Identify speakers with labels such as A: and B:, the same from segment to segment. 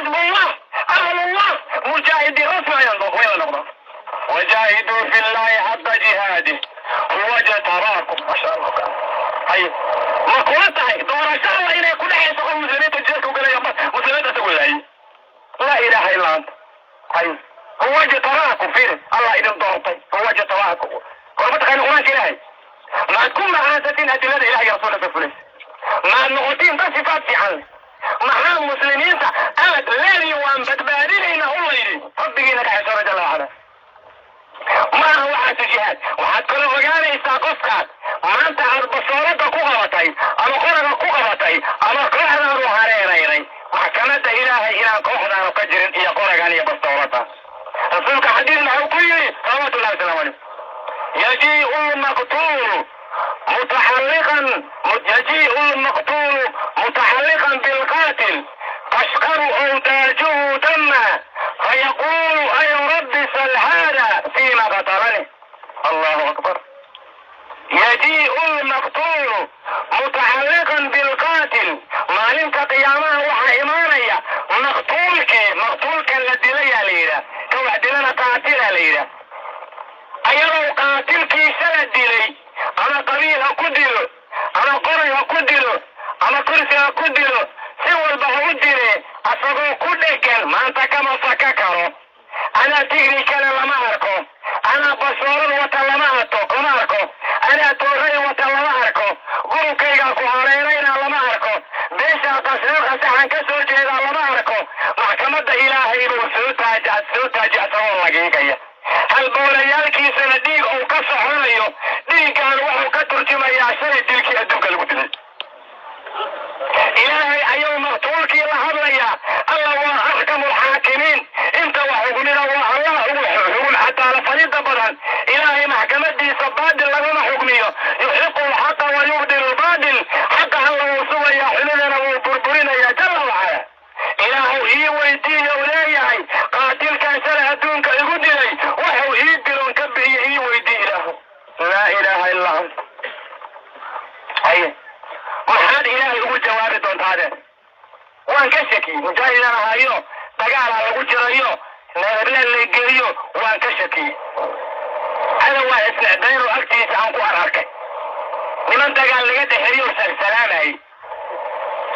A: Xisbullah, ahlullah, mujaahidiin rasmi ayaan wayla noqdaa. Wajaahiduu fi llahi xaqa jihaadih huwa jtabaakum. Masha Allah. Hay, ma kula tahay doorasho Alla inay ku dhexayso qof muslimiinta jeelka u galaya, muslimiinta isagu laayay? Laa ilaaha illaa anta. Hay, huwa jtabaakum. Fiiri, Allah idin doortay. Huwa jtabaakum. Hor ma taqaani Qur-aanka Ilaahay? Maad ku macaansatiin adilada Ilahay iyo rasuulka fulaysa? Maad noqotiin dad sifaad fiican leh? Maxaa muslimiinta aad leediin waan badbaadinaynaa u layidhi? Rabbigiina ka xishoora jalla wacala. Maaha waxaasu jihaad. Waxaad kaloo ogaanaysaa qofkaas maanta aad basoorada ku qabatay ama qoraga ku qabatay ama kooxdaanu hareerayray, maxkamadda Ilaahay inaan kooxdaanu ka jirin iyo qoragan iyo bastoorada. Rasuulka xadiis maxuu ku yidhi, salawatullahi wasalaamu calayh? Yajii'u lmaqtuulu mutaxalliqan, yajii'u lmaqtuulu mutaxalliqan bilqaatil, tashqaru awdaajuhu dama, fayaqulu: ay rabbi, sal hada fima qatalani. Allahu akbar. Yajii'u lmaqtuulu mutaxalliqan bilqaatil. Maalinta qiyaamaha waxaa imaanaya maqtuulkii. Maqtuulka la dilayaa la yidhaah, ka wax dilana qaatilaa la yidhaah. Ayadoo qaatilkiisa la dilay, ama qabiil ha ku dilo, ama qoray ha ku dilo, ama kursi ha ku dilo, si walba ha u dile, asagoo ku dhegan maanta kama faka karo. Anaa tignikale lama arko, anaa basoorad wata lama arko, lama arko, anaa tooray wata lama arko, gurubkaygaa ku hareerayna lama arko, beeshaa qasreer qasaxan ka soo jeedaa lama arko. Maxkamadda Ilaahay buu soo taaja, soo taaji, asagoo lagiigaya, halbowlayaalkiisana dhiig uu ka soconayo. Dhiiggaan wuxuu ka turjumayaa shalay dilkii adduunka lagu dilay. Ilaahay ayuu maqtuulkii la hadlayaa. Allah waa axkamu alxaakimiin. Inta wax xugmida waa Allah ugu xugun xataala falida badan. Ilaahay maxkamadiisa baadil laguma xugmiyo. Yuxiqu alxaqa wa yubdilu lbaadil. Xaqa Alla wuu sugayaa, xumidana wuu burburinayaa jalla wacala. Ilaahu ii weydiiya uu leeyahay, qaatilkan shalay adduunka igu dilay wuxuu ii diloon ka bixiye ii weydii, Ilaahu. Laa ilaaha illaa anta. Haye, maxaad Ilaahay ugu jawaabi doontaa, adeer? Waan ka shakiyey, mujaahidaan ahayo, dagaalaa lagu jirayo, heblaan la geliyo, waan ka shakiyey. Ada waa isnecdayno agtiisa aan ku ararkay niman dagaal laga dhexeeyo, salsalaamayay,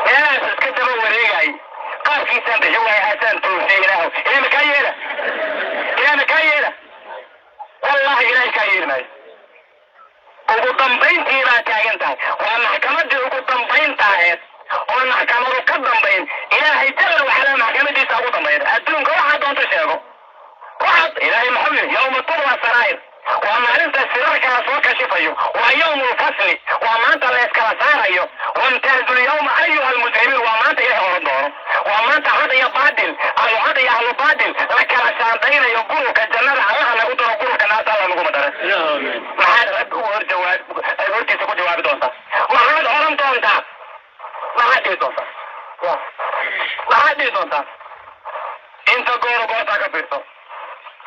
A: meelahaas iska daba wareegayay, qaarkiisaan bixi waaya, aasaan toosiyey. Ilaahu, Ilaah ma kaa yeela? Ilaah ma kaa yeela? Wallahi Ilaahay kaa yeeli maayo. Ugu dambayntii baa taagan tahay. Waa maxkamadii ugu dambaynta aheed oon maxkamadu ka dambayn. Ilaahay jalla wacalaa maxkamadiisa ugu dambayna. Adduunka waxaa doonta sheego. Waxaad Ilaahay muxuu yidhi? Yawma tubla saraa'ir, waa maalinta sirarka la soo kashifayo. Waa yawmu lfasli, waa maanta la iskala saarayo. Wamtaazu lyawma ayuha almujrimiin, waa maanta Ilahay oran doono. Waa maanta xaq iyo baadil, ahlu xaq iyo ahlu baadil la kala shaandaynayo. Gurubka jannada Allaha nagu daro, gurubka naarta Alla naguma dara. Maxaad Rabbi ugu hor jawaab, hortiisa ku jawaabi doontaa? Maxaad oran doontaa? Maxaad dhihi doontaa? Maxaad dhihi doontaa? Inta gooro goortaa ka fiirso.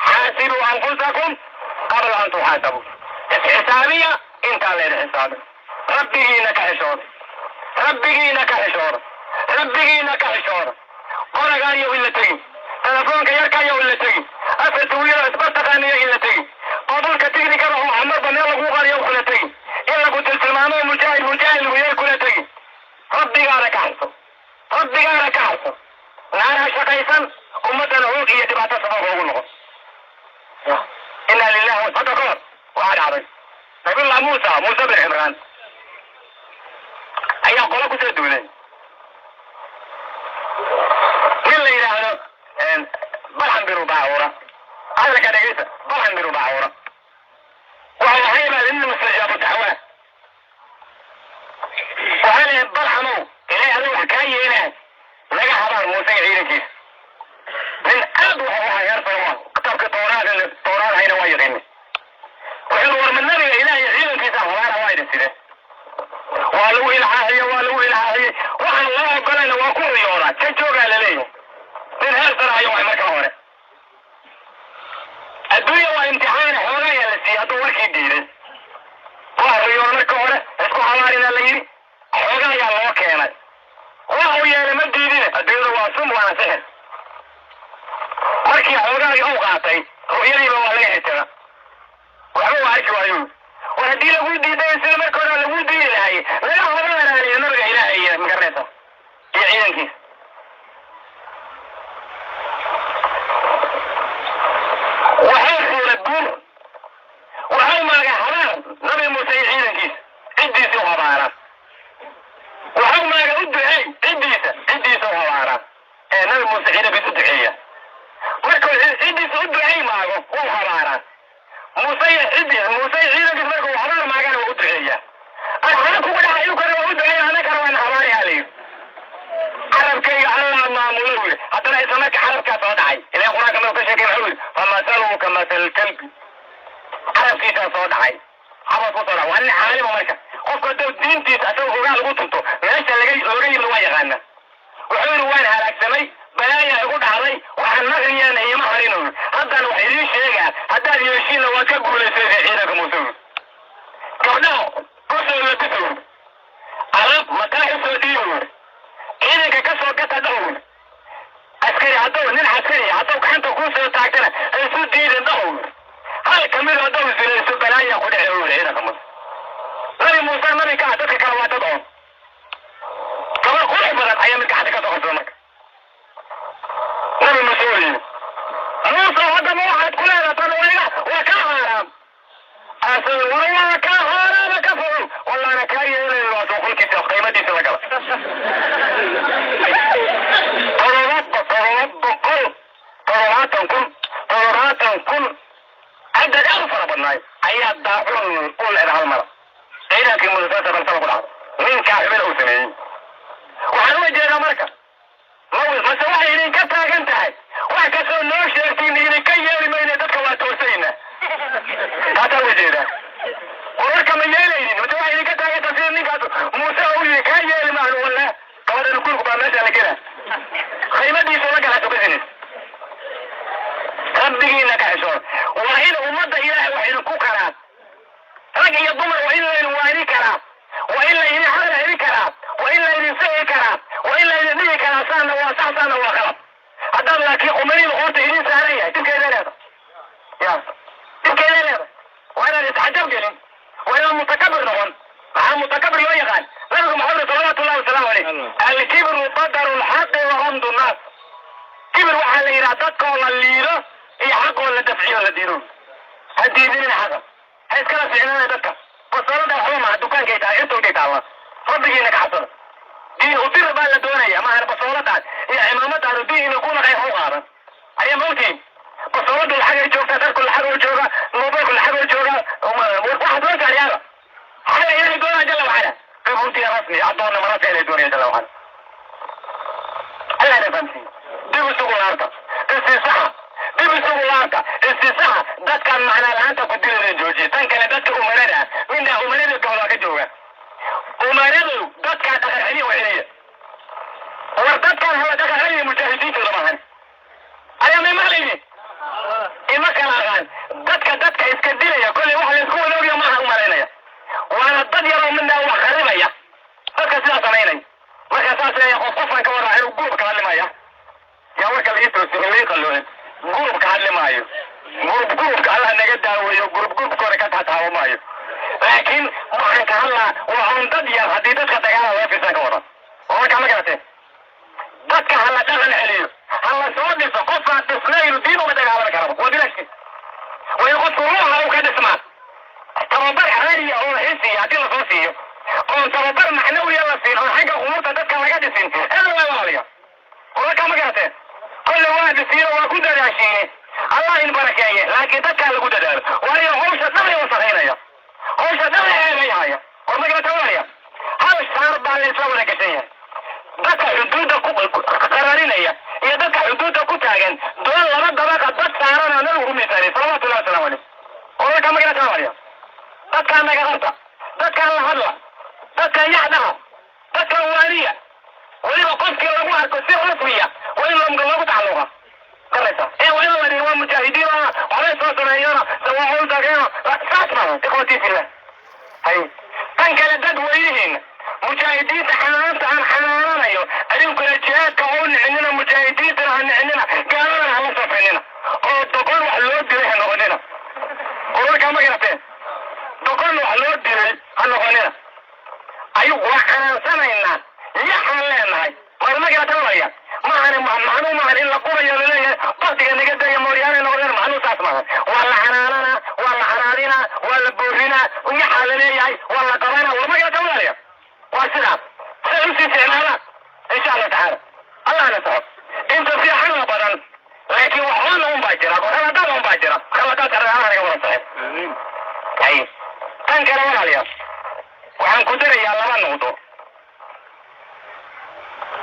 A: Xaasibuu anfusakum qabla an tuxaasabu. Isxisaabiya intaan leedin xisaabin. Rabbigiina ka xishooda, Rabbigiina ka xishooda, Rabbigiina ka xishooda. Qoragaan yow ila tegin, telefoonka yarkaan yow ila tegin, afarta wiilo isba taqaaniyo ila tegin, qodolka tignikada oo xamarba meel lagu qariyo kula tegin, in lagu tiltilmaamo mujaahid mujaahid lagu yeel kula tegin. Rabbigaana ka xisho, Rabbigaana ka xisho. Naar ha shaqaysan, ummaddana hoog iyo dhibaato sabab ugu noqon. Inaa lillahi. Hadda ka hor waxaa dhacday, Nabiyullah Muusa, Muuse bin Cimraan, ayaa qolo kusoo duulay. Nin la yidhaahdo Balxam binu Baacuura, hadalka dhegeysa, Balxam binu Baacuura waxay ahay baa nin mustajaabu dacwaa. Waxaa leeyahay: Balxamow, Ilaahay adiga wax kaa yeelaa, naga habaar Muuse iyo ciidankiisa. Nin aad wax uga heer sare waa, kitaabka Towraad Towraad hayna waa yaqiinay. Wuxuu warma nabiga Ilaah iyo ciidankiisa habaara, waa idin sidee? Waa lagu ilxaahiye, waa lagu ilxaahiyey. Waxaan loo ogolayna waa ku riyoodaa, ka joogaa laleeyahay. Nin heer sare hayo waay. Marka hore adduunya waa imtixaane, xoogayaa la siiyey. Hadduu warkii diiday, waa riyoon marka hore isku habaarina la yidhi, xoogayaa loo keenay. Waxa uu yeelay ma diidine. Adduunyada waa sum, waana sixir. Markii xoogaagii uu qaatay, ru'yadiiba waa laga xitira, waxba waa arki waayo. War haddii lagu diiday, sida marka hore lagu diidi lahay, laga horaaraariyo nabiga Ilaahay iyo magaranaysa iyo ciidankiisa. Waxay fuula guur, waxay maaga habaar Nabi Muuse iyo ciidankiisa, ciddiisa u habaara. Waxau maaga u duceey ciddiisa, ciddiisa u habaara ee Nabi Muuse ciidankiisa u duceeya. Markuu ciddiisa u ducey maago, wuu habaaraa Muuse iyo ciddiisa. Muuse iyo ciidankiisa markuu habaar maagana, waa u duceeya. Arxana kugu dhaca iyu kale waa u duceeya, anagana waana habaarayaa la yidhi. Carabkayga Allah maamulo yidhi. Haddana isla marka carabkaa soo dhacay. Ilahay Qur-aanka markuu ka sheekay, muxuu yidhi? "Famasaluhu kamasal kalbi." Carabkiisaa soo dhacay, xabad ku soo dhacay. Waa nin caalima. Marka qofku hadduu diintiisa asagoo ogaa lagu tunto, meesha laga looga yimid waa yaqaana. Wuxuu yidhi: "Waan halaagsamay, balaayaa igu dhacday, waxaan maqriyaana iima harin." Yidhi: "Haddana wax idiin sheegaa, haddaad yeeshiinna waad ka guulaysaysa ciidanka Muuse." Yidhi: "Gabdhaha kusoo labiso." Yidhi: "Alaab mataax usoo dhiibo." Yidhi: "Ciidanka ka soo gata dhaho." Yidhi: "Askari hadduu nin askari hadduu gacanta kuu soo taagtana, ha isu diidin dhaho." Yidhi: "Hal kamid hadduu sinayso, balaaya ku dhece." Yidhi ciidanka Muuse, Nabi Muuse nabi ka ah, dadka kale waa dad oon. Gabar qurux badan ayaa mid gacanta ka soo qabsada. Marka Nabi Muuse uu yidhi: "Muuse, haddaba waxaad ku leedahay tan wayga waa kaa xaaraam." Asal war waa kaa xaaraama, ka fogow, wallaana kaa yeelayo. Waa soo qolkiisa qiimadiisa la gala. 770,000 70,000, cadad aad u fara badnaay ayaa daacuun u leeda hal mara. Ciidankii Muuse saasa balsaba ku dhacdo ninkaa xubin uu sameeyey. Waxaan uga jeedaa marka, mase waxay idinka taagan tahay wax kastoo noo sheegtiin idinka yeeli mayne, dadka waa toosayna. Taasaan uga jeedaa. Wararka ma yeelaynin, mase waxay idinka taagan tahay sida ninkaas Muuse uu yidhi: "Kaa yeeli maanu walla gabadhan gurku baa meesha la gela." Qaymadiisa la gala tukasinin. Rabbigiina ka xishoon. Waa in ummadda Ilaahay wax idinku karaa, rag iyo dumar. Waa in laydin waani karaa, waa in laydin xaqla heli karaa, waa in laydin sixi karaa, waa in laydin dhihi karaa saana waa sax, saana waa qalab. Haddaad laakiin qumaniin qoorta idin saaran yahay, dhibkeeda leeda ya, dhibkeeda leeda. Waa inaad isxajab gelin, waa inaad mutakabir noqon. Maxaa mutakabir loo yaqaan? Nabigu Maxamed salawaatu llahi wasalaamu caleyh: "Alkibru badaru lxaqi wa gamdu nnaas." Kibir waxaa la yidhaha dadkoo la liido iyo xaqoo la dafciyo, la diido. Ha diidinin xaqa, ha iskala fiicnaana dadka. Fasalada waxba maha, dukaankay tahay, irtowkay taalla. Rabbigiina ka cabsada. Diin udir baa la doonaya, maahan basooladaas iyo cimaamadaanu diin inuu ku naqay ha u qaadan. Ayaa maogtihin, basooladu lacagay joogtaa, dharku lacag oo jooga, mobaylku lacag oo jooga, waxaad loo gaaryaaba. Xaga Ilaahay doonaya jalla wacala, qibuutiya rasmi addoonna marasa Ilaahay doonaya jalla wacala. Allah na fahamsiiye. Dib isugu laabta, istisaxa. Dib isugu laabta, istisaxa. Dadkan macnaa la-aanta ku dilayna joojiye. Tan kale, dadka umarada midna umarada gobol waa ka jooga. Umaradu dadkaa dhaqan celiya, wa celiya. War dadkan hala dhaqan celiya, mujaahidiintooda maahan. Ayaa may maqlaynin, ima kala aqaan. Dadka iska dilaya kolley wax laysku wada ogya maaha, umalaynaya. Waana dad yaroo midnaa wax kharibaya dadka sidaa samaynaya. Marka saas leeyahay, qof qofkan ka waraa inuu gurub ka hadli maya. Yaa warka la ii toosin, in lai qalloocin. Gurub ka hadli maayo. Gurub gurubka Allah naga daaweeyo. Gurub gurubka hore ka taataabo maayo, laakiin waxaan ka hadlaa waa un dad yar. Haddii dadka dagaala laga fiirsan ka wadan oo markaa ma garateen, dadka ha la dhaqan celiyo, ha la soo dhiso. Qofkaan dhisnaynu diin uma dagaalami karaba, waa bilaashkiis. Waa in qofku ruuxa uu ka dhismaa. Tababar caadiya oo xisiya haddii lasoo siiyo, oon tababar macnawiya la siin, oon xagga umuurta dadka laga dhisin, eber waa walaaliya. Wararkaa ma garateen? Kolle waa dhisiyo, waa ku dadaashiine, Allah in barakeeye, laakiin dadkaa lagu dadaalo, waayo hawsha dhan ay wasakhaynaya, hawsha dhan ay eegayhaya. War ma garata walaaliya? Hal shaar baa la isla wada gashan yahay. Dadka xuduudda ku qararinaya iyo dadka xuduudda ku taagan, doon laba dabaqa dad saarana nabigu ku miisaaliyay salawatullahi wasalaamu caleyh. Wararkaa ma garata walaaliya? Dadkaan naga qabta, dadkaan la hadla, dadkaan yaxdhaha, dadkaan waaniya. Weliba qofkii lagu arko si rasmiya waa in loogu tacalluqa garaysa ee waa in la dhihi waa mujaahidiin oo waxbay soo sameeyona, waa tageeno. Saas maaha, ikhwatii fillah. Hay, tan kale, dad weynihiina mujaahidiinta xanaanta aan xanaananayo, adinkuna jihaadka ha u nicinina, mujaahidiintana ha nicinina, gaaladana hala safrinina. Noqonina ayu waa xanaansanaynaa, yaxaan leenahay maalma talaya maahan. Macnuu maahan in la qurayo laleeyahay baktiga naga daya mooryaanay noqdeen. Macnuu saas maahan. Waa la xanaananaa, waa la xanaadinaa, waa la boorinaa, yaxaa laleeyahay, waa la qabanaa. Warma talaya waa sidaas siday usii ficnaadaan, insha Allah tacaala. Allahna soco inta fiican la badan, laakiin waxbaana un baa jira, khaladaad un baa jira, khaladaadka Allah naga wada saxin. Hay, tan kale, walaalayaal, waxaan ku darayaa laba nuqdo.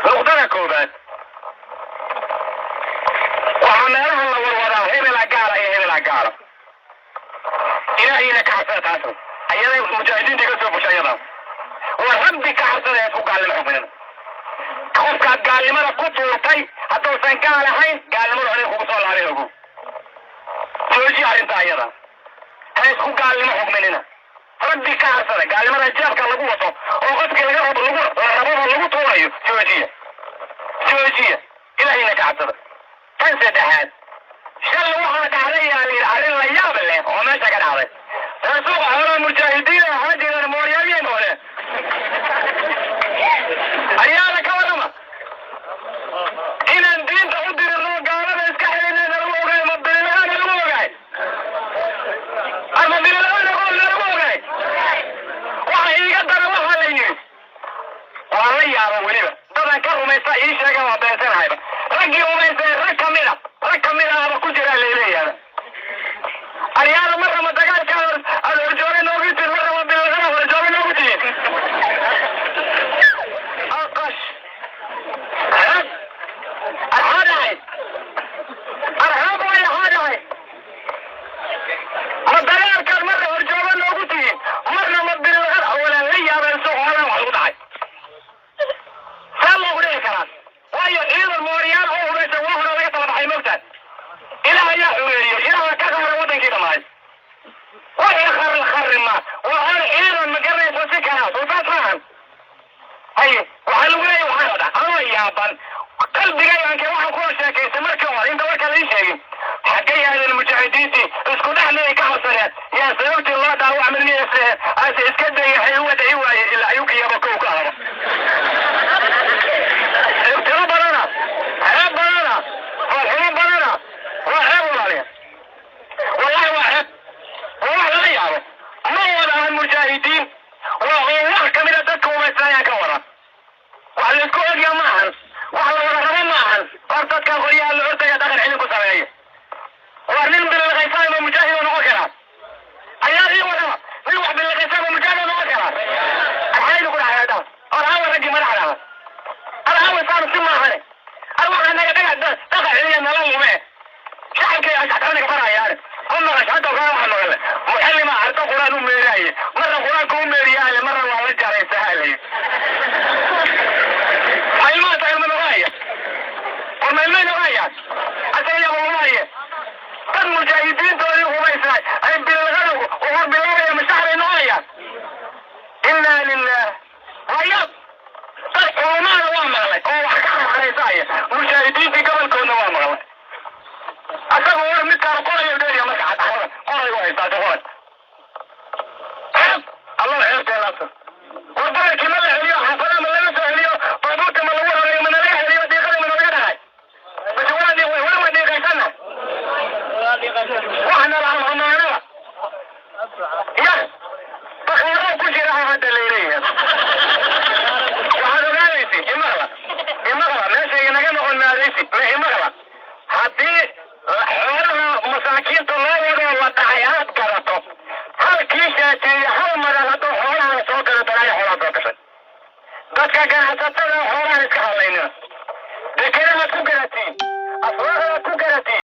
A: Nuqdada koobaad, waxaa meelaha la warwadaa hebela gaala iyo hebela gaala. Ilaahayna ka cabsada, taas ayada mujaahidiinta ka soo fusha ayada. Waa Rabbi ka cabsada ee ku gaalnimo xukminina. Qofkaad gaalnimada ku tuurtay hadduusan gaal ahayn, gaalnimadu adiga kugu soo laabay. Ogow, jooji arrinta ayada. Ha isku gaalnimo xukminina, Rabbi ka cabsada. Gaalnimada jeebka lagu wato oo qofkii laga rabo lagu la rababa lagu tuurayo, joojiya, joojiya, Ilaahayna ka cabsada. Tan saddexaad, shalay waxaa dhacday yaa la yidhi arrin la yaab leh oo meesha ka dhacday. Suuqa xoolaha mujaahidiin ahaa jireen, mooryaamiyay noqdeen. Ayaana ka warrama inaan diinta u dirirno, gaalada iska xelinayna lagu ogaay. Ma bilila'aana lagu ogaay ama bilila'aana lagu ogaay? Waxa iiga dara, waxaa la yidhi, waa la yaaba weliba, dadan ka rumaysta ii sheega, waa beensanahayba. Raggii rumaystay rag kamida aba ku jiraa layleeyahay. Aryaada, ma raba dagaalka aad horjooga noogu tihin, ma raba bililaqada horjooga noogu tihin. Aqash ceeb arxaa dhacay, arxaab way axaa dhacay. Ma dagaalkaad marna horjooga noogu tihin, marna ma bililaqada? Walaan la yaabeen suuq xoolaha wax lagu dhacay. Saa loogu dhici karaa? Waayo, ciidan mooriyaan oo hubaysan waa hore laga tala baxay, mogtaad. Ilaah ayaa xureeyey, Ilaah ka qaara wadankii dhamaay. Wixii kharima waa hal ciidan, ma garanayso si kalaa soo saas maahan. Haye, waxaa lagu leeyahay waxaa dha anoo yaaban qalbigayganke waxaan kula sheekaystay markii hore inta warka la ii sheegin. Xaggay aadeen mujaahidiintii? Isku dhex miyay ka cabsadeen? Yaa sababtii loo dhaawacmay miyayse ase iska dayay u wadaci waaye ilaa ayukiyaba kow ka haro. Ibtiro badana, ceeb badana, foolxumo badana. Waa ceeb, walaaliya, wallahi waa ceeb, waa wax lala yaabo. Ma wada ahan mujaahidiin, waa oo wax kamida dadka hubaysan ayaan ka wada. Wax la isku ogya ma ahan, wax la wada rabo ma ahan. Hor dadkan qoryaha la hortaga dhaqan xilin ku sameeya. Waa nin bilaqaysan ma mujaahid noqon karaa? Ayaa ii wadaba, nin wax bilaqaysan ma mujaahid noqon karaa? Arxaynu ku dhacay hadda hor aawa raggii madaxda aha ar aawa saanu si maahane ar waxaa naga dhaga dhaqa celiya nala lume shacabkay ashactabanaga farayaan. Ma maqash hadda kaa waxa maqale muxallima ardo Quraan u meeraaye, marna Qur-aanka u meeriyaale, marna waa la jaraysahalay. Ma ilmaha tahay? Ma noqonaya? War ma ilmay noqonayaan? Asaga yaaba lumaye dad mujaahidiintoodii hubaysnay ay bilaqada hor bilaabaya mashaxray noqonayaan. Inaa lilah. Waa yaab, dad culamaada waa maqlay oo wax ka xarxaraysaya, mujaahidiintii gobolkoodna waa maqlay. Asaga war midkaan qorayo dheeriya marka cadxarada qoray u haystaase qoray. Ceeb, Allah ceebteelaasa. War badarkii ma la celiyo? Xaafadaha ma laga soo celiyo? Baabuurta ma lagu rareeyo? Ma nalaga celiyo? Diiqada ma nalaga dhacay base? Waa dhiiq weli waa dhiiqaysana waxna la amaanada ya bakhaaro ku jira hadda layleeyahay. Waxaad ogaanaysi, imaqla, imaqla, meesha inaga noqon maadaysi ma imaqla. Haddii xoolaha masaakiinta loo wado la dhacay aad gadato, halkii shaateeye hal madan hadduu xoolahan soo gadato, ay xoolaha soo gashay. Dadka ganacsatada xoolahan iska hadlaynina. Dekedahaad ku garatiin, aswaaqdaad ku garatiin.